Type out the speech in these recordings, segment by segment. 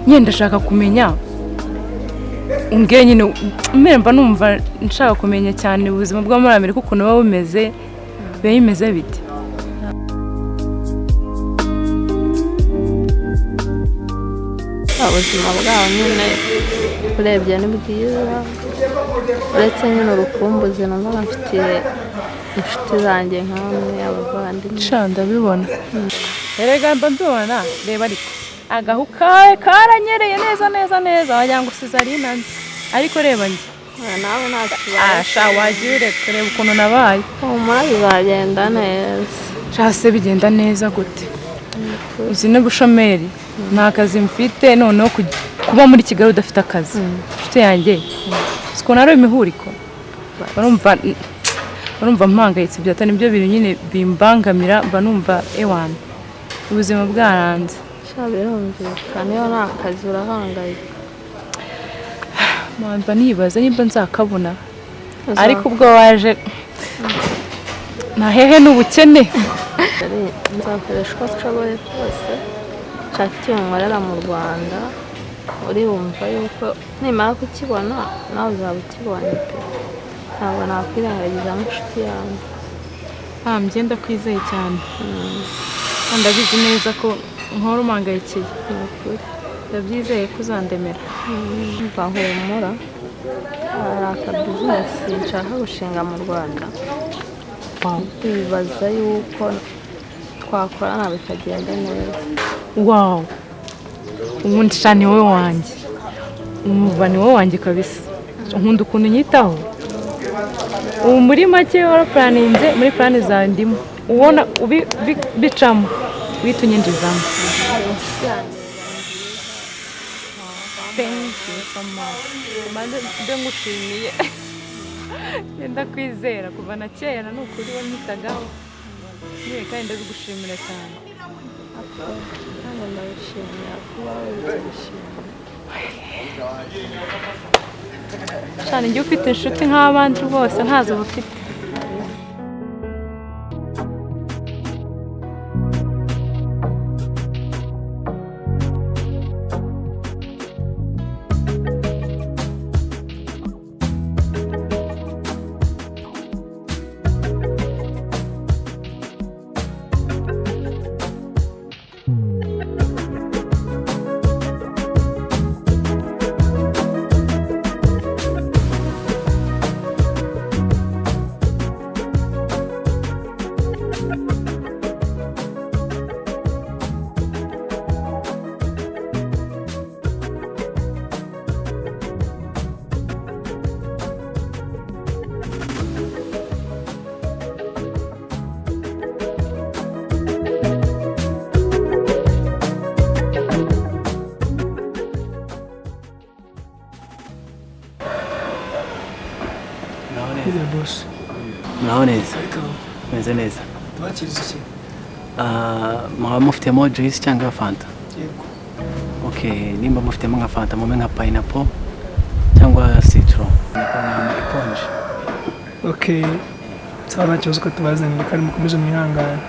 Nyine ndashaka kumenya, umbwire nyine, mba numva nshaka kumenya cyane ubuzima bwo muri Amerika ukuntu buba bumeze, biba bimeze bite? Ubuzima bwabo nyine urebye ni bwiza, uretse nyine urukumbuzi numva mfitiye inshuti zanjye nkamwe, abavandimwe. Sha ndabibona erega, mba mbibona. Reba ariko agahu kawe karanyereye neza neza neza, wagira ngo sizarina nzi, ariko reba njye. Oya, nawe nta kibazo. Ah, sha wagiye ureka, reba ukuntu nabaye. Humura, bizagenda neza. Sha se bigenda neza gute? Uzi n'ubushomeri, nta kazi mfite. Noneho kuba muri Kigali udafite akazi, inshuti yanjye, siko ari imihuriko. Barumva mpangayitse byata, nibyo bintu nyine bimbangamira, mba numva ewana ubuzima bwaranze. Sha birumvikana, iyo nta kazi urahangayika. Mba nibaza nimba nzakabona, ariko ubwo waje ntahehe n'ubukene. Nzakoresha uko nshoboye kose nshaka icyo nkorera mu Rwanda, urumva yuko nimara kukibona nawe uzaba ukibonye pe, ntabwo nakwirengagiza nk'inshuti yanjye. Ah, ngenda kwizeye cyane. Ndabizi neza ko nkora umpangayikiye. Ni ukuri. Ndabyizeye ko uzandemera. Mva humura, hari aka business nshaka gushinga mu Rwanda, ndibaza yuko twakorana bikagenda neza. Wow, ubundi sha ni wowe wanjye, umva ni wowe wanjye kabisa. Nkunda ukuntu unyitaho. Ubu muri make warapuraninze, muri plan zawe ndimo, ubona bicamo uhita unyinjizamo. Thank you so much. Mbe ngushimiye, ngenda kwizera kuva na kera, ni ukuri wanyitagaho yewe, kandi ndabigushimira cyane. Nanjye ndabishimira kuba wibutse gushima. Cyane njye ufite inshuti nk'abandi rwose ntazo uba ufite. Muraho neza. Biriya boss. Muraho neza. Ariko Meze neza. tubakiriza iki? Ah, mwaba mufitemo juice cyangwa fanta? Yego. Okay, nimba mufitemo nka fanta mumpe nka pineapple cyangwa citron. Pineapple ikonje. Okay, sawa, nta kibazo ko tubazanira, kandi mukomeze mwihangane.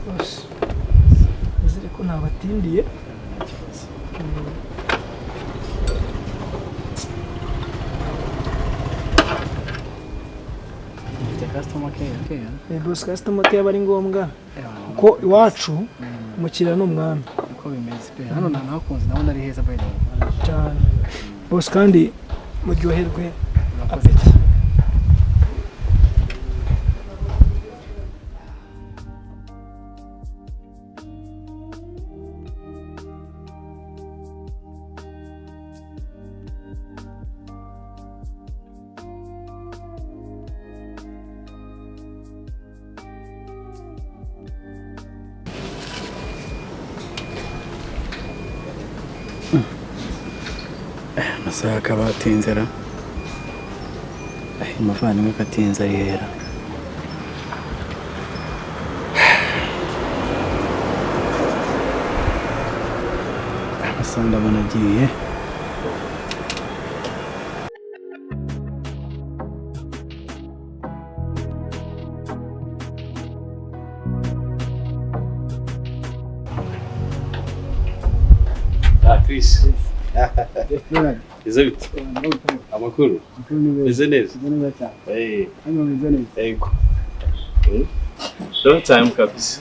Boss, nizere ko ntabatindiye. Mufite customer care? Care. Boss, customer care aba ari ngombwa kuko iwacu umukiriya ni umwami. Uko bimeze pe. Hano nta nahakunze, ndabona ari heza by the way. Cyane boss, kandi muryoherwe. Murakoze. Appétit. Amasaha akaba atinze ra. Umuvandimwe katinze ari hera. Asa ndabona agiye. Chris. Ese bite? Amakuru? Meze neza? Yego. Long time kabisa.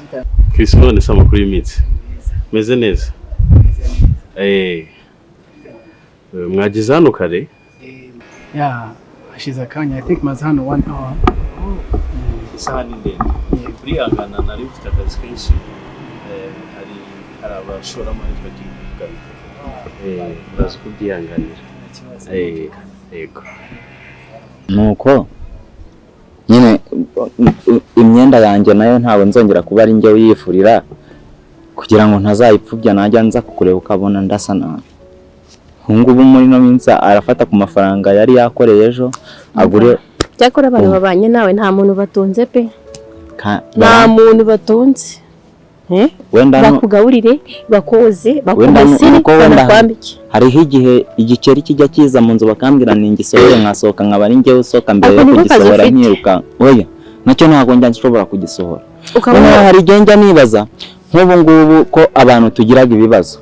Chris, none se amakuru y'iminsi? Meze neza? Mwageze hano kare? Yeah, hashize akanya. I think maze hano 1 hour. Isaha ni ndende. Urihangana, nari mfite akazi kenshi. Hari abashoramari twagiye kuvugana. Uraza kubyihanganira. Yego. Nuko nyine imyenda yanjye nayo ntabwo nzongera kuba ari njye uyifurira, kugira ngo ntazayipfubya najya nza kukureba ukabona ndasa nabi. Ngubu muri no minsi arafata ku mafaranga yari yakoreye ejo agure. Cyakora abantu babanye nawe nta muntu batunze pe, nta muntu batunze. Bakugaburire, bakoze, bakumesere, banakwambike. Hariho igihe igikeri kijya kiza mu nzu bakambwira ni ngisohore, nkasohoka nkaba ari njyewe usohoka mbere yo kugisohora nkiruka. Oya, nacyo ntabwo njya nshobora kugisohora. Hari igihe njya nibaza nk'ubu ngubu ko abantu tugiraga ibibazo,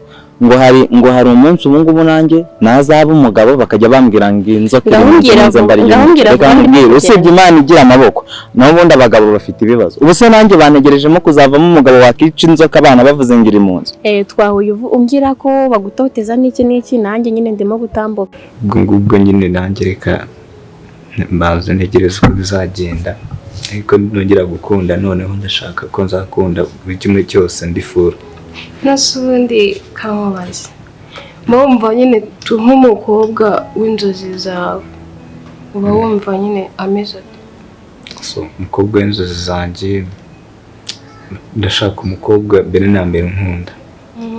ngo hari umunsi ubu ngubu nanjye nazaba umugabo bakajya bambwira ngo inzoka iri, usibye Imana igira amaboko, naho ubundi abagabo bafite ibibazo. Ubu se nanjye banegerejemo kuzavamo umugabo wakica inzoka abana bavuze ngo iri mu nzu. Twahuye umbwira ko bagutoteza n'iki n'iki, nanjye nyine ndimo gutambuka. Ubwo ngubwo nyine nanjye reka mbanze ntegereze uko bizagenda, ariko nongera gukunda noneho ndashaka ko nzakunda buri kimwe cyose ndifura. Nase ubundi kamubaze, wumva nyine nk'umukobwa w'inzozi zawe uba wumva nyine ameze ate? So umukobwa w'inzozi zanjye ndashaka umukobwa mbere na mbere nkunda,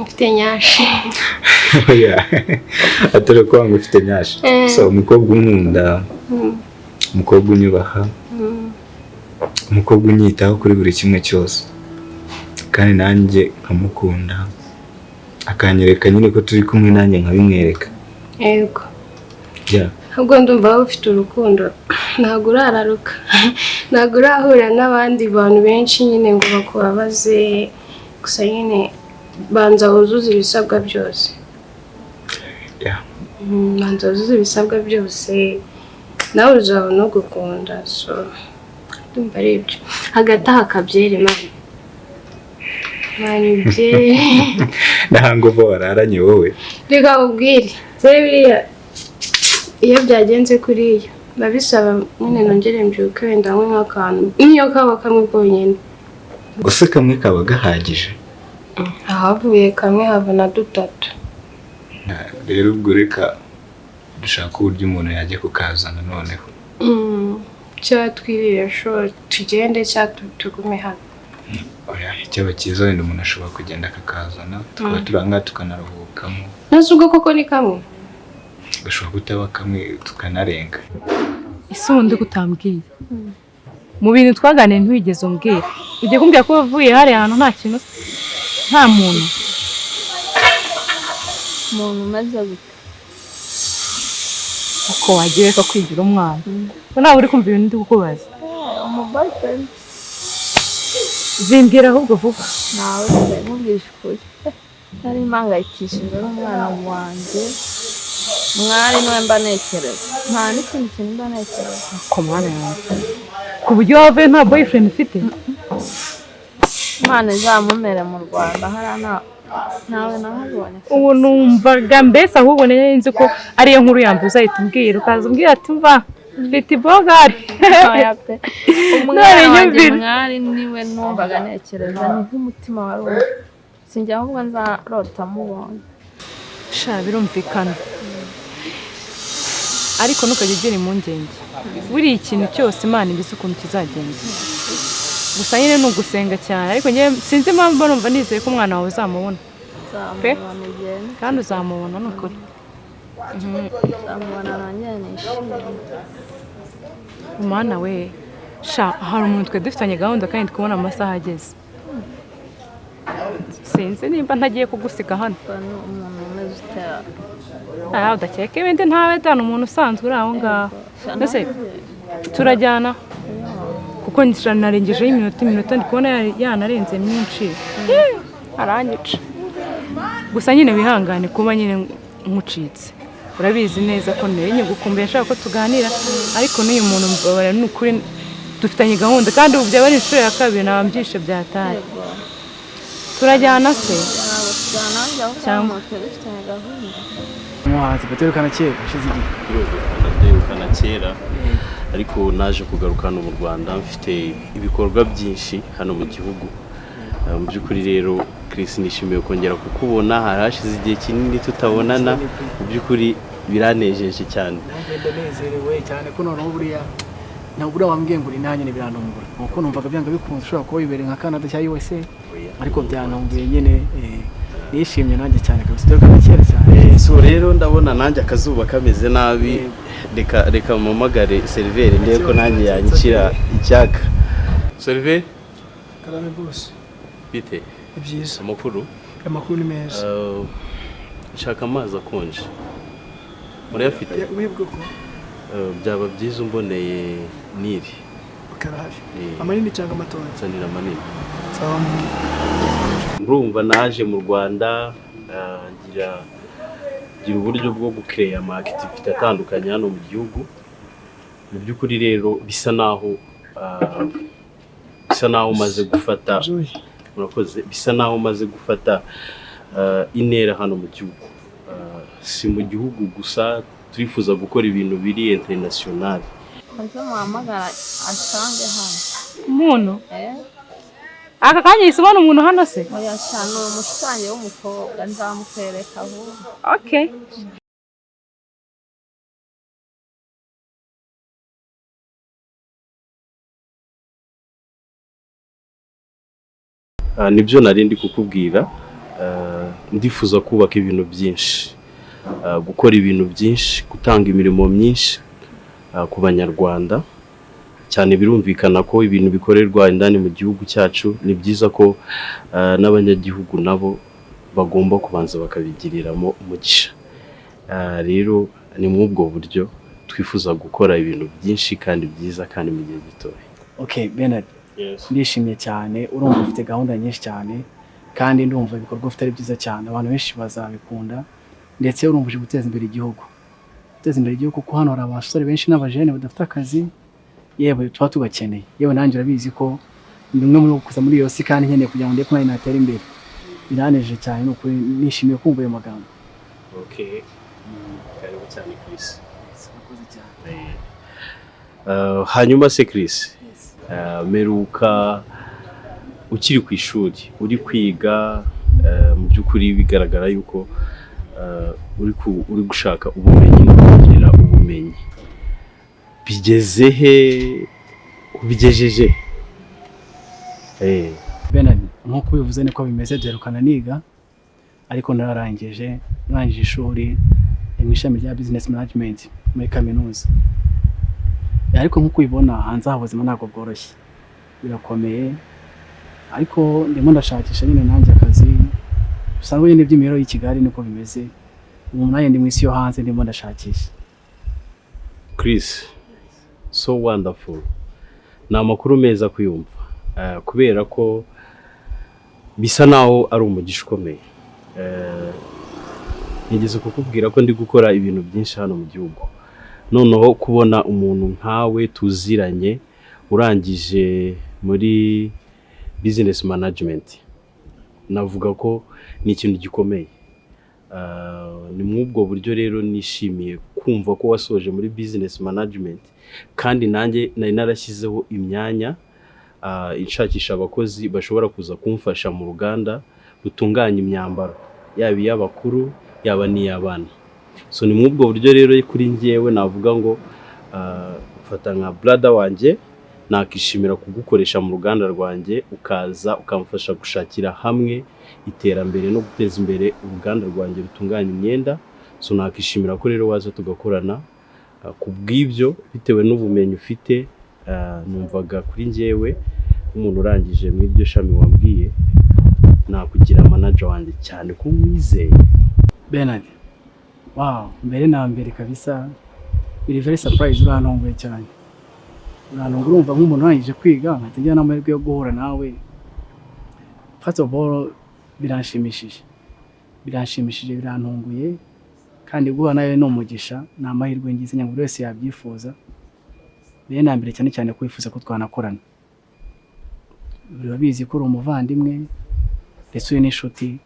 ufite nyashi. Atari kuba ngo ufite nyashi. So umukobwa unkunda, umukobwa unyubaha, umukobwa unyitaho kuri buri kimwe cyose, kandi nanjye nkamukunda, akanyereka nyine ko turi kumwe nanjye nkabimwereka. Yego. Ahubwo ndumva waba ufite urukundo, ntabwo urararuka, ntabwo urahura n'abandi bantu benshi nyine ngo bakubabaze, gusa nyine banza wuzuze ibisabwa byose. Banza wuzuze ibisabwa byose, nawe uzabona ugukunda. So ndumva ari ibyo. Hagati aha kabyere mani. Ntango uva wararanye wowe. Reka ubwire biriya iyo byagenze kuriya babisaba nyine nongere mbyuke wenda nkwe nk'akantu, niyo kaba kamwe konyine. Gusa kamwe kaba gahagije. Ahavuye kamwe hava na dutatu. Rero ubwo reka dushaka uburyo umuntu yajya kukazana noneho. Cyangwa twirire sho tugende cyangwa tugume hano. Oya, icyaba cyiza wenda umuntu ashobora kugenda akakazana, tukaba turanga tukanaruhukamo. Nase ubwo koko ni kamwe? Gashobora kutaba kamwe tukanarenga. Ese ubundi kutambwiye mu bintu twaganiriye ntiwigeze umbwira, ugiye kumbwira ko wavuye hariya hantu nta kintu, nta muntu. Umuntu umeze gute? Uko wagiye reka kwigira umwana, ntabwo uri kumva ibintu ndi kukubaza. Umu boyfriend. Zimbwira ahubwo vuba. Nawe nkubwije ukuri, nari mpangayikishijwe n'umwana wanjye mwari niwe mba ntekereza, nta n'ikindi kintu mba ntekereza. Ku mwana yanjye, ku buryo wavuye nta boyfriend ufite? Imana izamumere mu Rwanda hariya ntawe nahabonye. Ubu numvaga mbese ahubwo nari nzi ko ariyo nkuru yambi uzahita umbwira, ukaza umbwira ati mva mfite ibogari. Umwana wanjye mwari niwe numvaga ntekereza, ni nk'umutima wari umwe, sinjya ahubwo nzarota mubonye. Sha birumvikana, ariko ntukajya ugira impungenge, buriya ikintu cyose Imana ibizi ukuntu kizagenda. Gusa nyine ni ugusenga cyane, ariko njye sinzi impamvu numva nizeye ko umwana wawe uzamubona pe, kandi uzamubona ni ukuri. Nzamubona nanjye nishimye. Mana we, sha, hari umuntu twe dufitanye gahunda kandi ndi kubona amasaha ageze. Sinzi nimba ntagiye kugusiga hano. Ni umuntu umeze utera? Ah, udakeka ibindi, ntawe dana, umuntu usanzwe uri aho ngaho. Mbese turajyana, kuko narengejeho iminota ndi kubona yanarenze myinshi. Aranyica. Gusa nyine wihangane kuba nyine nkucitse. Urabizi neza ko nari nyigukumbuye, nshaka ko tuganira, ariko n'uyu muntu mbabara, ni ukuri dufitanye gahunda, kandi ubu byaba ari inshuro ya kabiri naba mbyishe byataye. Turajyana se? Ntabwo tujyana nanjye aho Cyangwa- umuntu twari dufitanye gahunda. Umuhanzi baterukana kera, hashize igihe. Birumvikana, duherukana kera, ariko naje kugaruka hano mu Rwanda mfite ibikorwa byinshi hano mu gihugu. Mu by'ukuri rero Chris, nishimiye kongera kukubona, hari hashize igihe kinini tutabonana. Mu by'ukuri biranejeje cyane. Nanjye ndanezerewe cyane ko noneho buriya ntabwo buriya wambwiye ngo uri nanjye birantungura, nuko numvaga byanga bikunze ushobora kuba wibereye nka Canada cyangwa USA, ariko byantunguye nyine, nishimye nanjye cyane kabisa, duherukana kera cyane. So rero ndabona nanjye akazuba kameze nabi, reka mpamagare seriveri ndebe ko nanjye yanyicira icyaka. Seriveri! Karame bose. Bite? Ni byiza. Amakuru? Amakuru ni meza. Nshaka amazi akonje, murayafite? Ubuhe bwoko? Byaba byiza umboneye Nili. Karahari. Amanini cyangwa amatoya? Nzanira manini. Sawa. Urumva naje mu Rwanda, ngira uburyo bwo gukereya ama activity atandukanye hano mu gihugu. Mu by'ukuri rero bisa naho umaze gufata, murakoze, bisa naho umaze gufata intera hano mu gihugu. Si mu gihugu gusa, turifuza gukora ibintu biri international. Nze muhamagara asange hano. Umuntu? Eh. Aka kanya yahise ubona umuntu hano se? Oya cyane, uwo mushuti wanjye w'umukobwa nzamukwereka vuba. Okay. Nibyo nari ndi kukubwira. Ndifuza kubaka ibintu byinshi, gukora ibintu byinshi, gutanga imirimo myinshi ku Banyarwanda cyane. Birumvikana ko ibintu bikorerwa indani mu gihugu cyacu, ni byiza ko n'abanyagihugu nabo bagomba kubanza bakabigiriramo umugisha. Rero ni muri ubwo buryo twifuza gukora ibintu byinshi kandi byiza kandi mu gihe gitoya. Okay Bernard, ndishimye cyane. Urumva ufite gahunda nyinshi cyane, kandi ndumva ibikorwa ufite ari byiza cyane, abantu benshi bazabikunda. Ndetse urumva uje guteza imbere igihugu, guteza imbere igihugu, kuko hano hari abasore benshi n'abajene badafite akazi, yewe tuba tugakeneye. Yewe nanjye urabizi ko ndi umwe muri kuza muri iyo si, kandi nkeneye kugira ngo ndebe ko nanjye natera imbere. Biranejeje cyane, ni ukuri nishimiye kumva ayo magambo. Okay, karibu cyane Chris. Murakoze cyane. Hanyuma se Chris, meruka ukiri ku ishuri uri kwiga, mu by'ukuri bigaragara yuko uri gushaka ubumenyi no kongera ubumenyi. Bigeze he? Ubigejeje? Bernard, nk'uko ubivuze niko bimeze, duherukana niga, ariko nararangije, narangije ishuri mu ishami rya business management muri kaminuza. Ariko nk'uko ubibona hanze aha ubuzima ntabwo bworoshye, birakomeye, ariko ndimo ndashakisha nyine nanjye akazi bisanzwe nyine by'imibereho y'i Kigali, niko bimeze. Ubu nanjye ndi mu isi yo hanze, ndimo ndashakisha. Chris, so wonderful, ni amakuru meza kuyumva, kubera ko bisa naho ari umugisha ukomeye. Nigeze kukubwira ko ndi gukora ibintu byinshi hano mu gihugu, noneho kubona umuntu nkawe tuziranye urangije muri business management, navuga ko ni ikintu gikomeye. Ni muri ubwo buryo rero nishimiye kumva ko wasoje muri business management, kandi nanjye nari narashyizeho imyanya ishakisha abakozi bashobora kuza kumfasha mu ruganda rutunganya imyambaro, yaba iy'abakuru yaba n'iy'abana. So ni muri ubwo buryo rero kuri njyewe navuga ngo mfata nka brother wanjye, nakishimira kugukoresha mu ruganda rwanjye, ukaza ukamfasha gushakira hamwe iterambere no guteza imbere uruganda rwanjye rutunganya imyenda. So nakishimira ko rero waza tugakorana. Ku bw'ibyo, bitewe n'ubumenyi ufite, numvaga kuri njyewe nk'umuntu urangije muri iryo shami wambwiye, nakugira manager wanjye, cyane ko nkwizeye. Bernard, wow, mbere na mbere kabisa biri very surprise, urantunguye cyane, urantunguye. Urumva nk'umuntu urangije kwiga nkahita ngira n'amahirwe yo guhura nawe, first of all biranshimishije, biranshimishije, birantunguye. Kandi guhura nawe ni umugisha, ni amahirwe ngize, nyamara buri wese yabyifuza. Mbere na mbere, cyane cyane kwifuza ko twanakorana, urabizi ko uri umuvandimwe ndetse uri n'inshuti.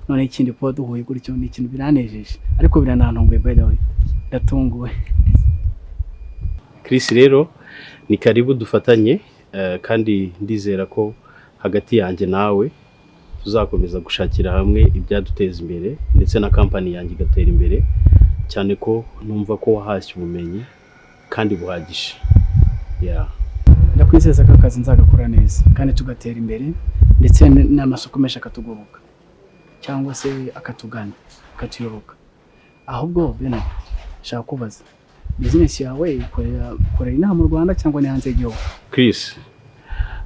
Noneho ikindi, kuba duhuye gutyo ni ikintu biranejeje, ariko biranantunguye. By the way, ndatunguwe. Chris, rero ni karibu dufatanye, kandi ndizera ko hagati yanjye nawe tuzakomeza gushakira hamwe ibyaduteza imbere, ndetse na kampani yanjye igatera imbere, cyane ko numva ko wahashye ubumenyi kandi buhagije, yeah. Ndakwizeza ko akazi nzagakora neza kandi tugatera imbere, ndetse n'amasoko menshi akatugoboka cyangwa se akatugana, akatuyoboka. Ahubwo Bernard, nshaka kubaza, bizinesi yawe ikorera inaha mu Rwanda cyangwa ni hanze y'igihugu? Chris,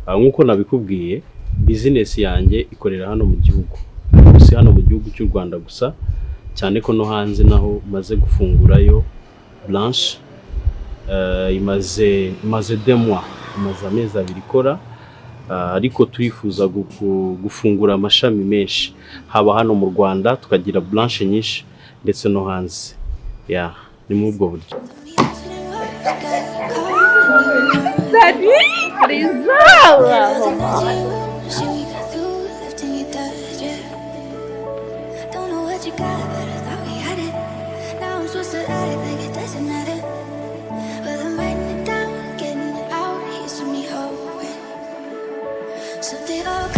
nk'uko nabikubwiye, bizinesi yanjye ikorera hano mu gihugu, ariko si hano mu gihugu cy'u Rwanda gusa, cyane ko no hanze naho maze gufungurayo branch. Imaze 2 mois, imaze amezi 2 ikora. Ariko turifuza gufungura amashami menshi, haba hano mu Rwanda tukagira branch nyinshi, ndetse no hanze. Yeah, ni muri ubwo buryo. Daddy, Rizal. Don't know what you got, but I thought we had it. Now I'm supposed to act like it doesn't matter. Well, I'm writing it down, getting it out. Here's to me hoping. So they all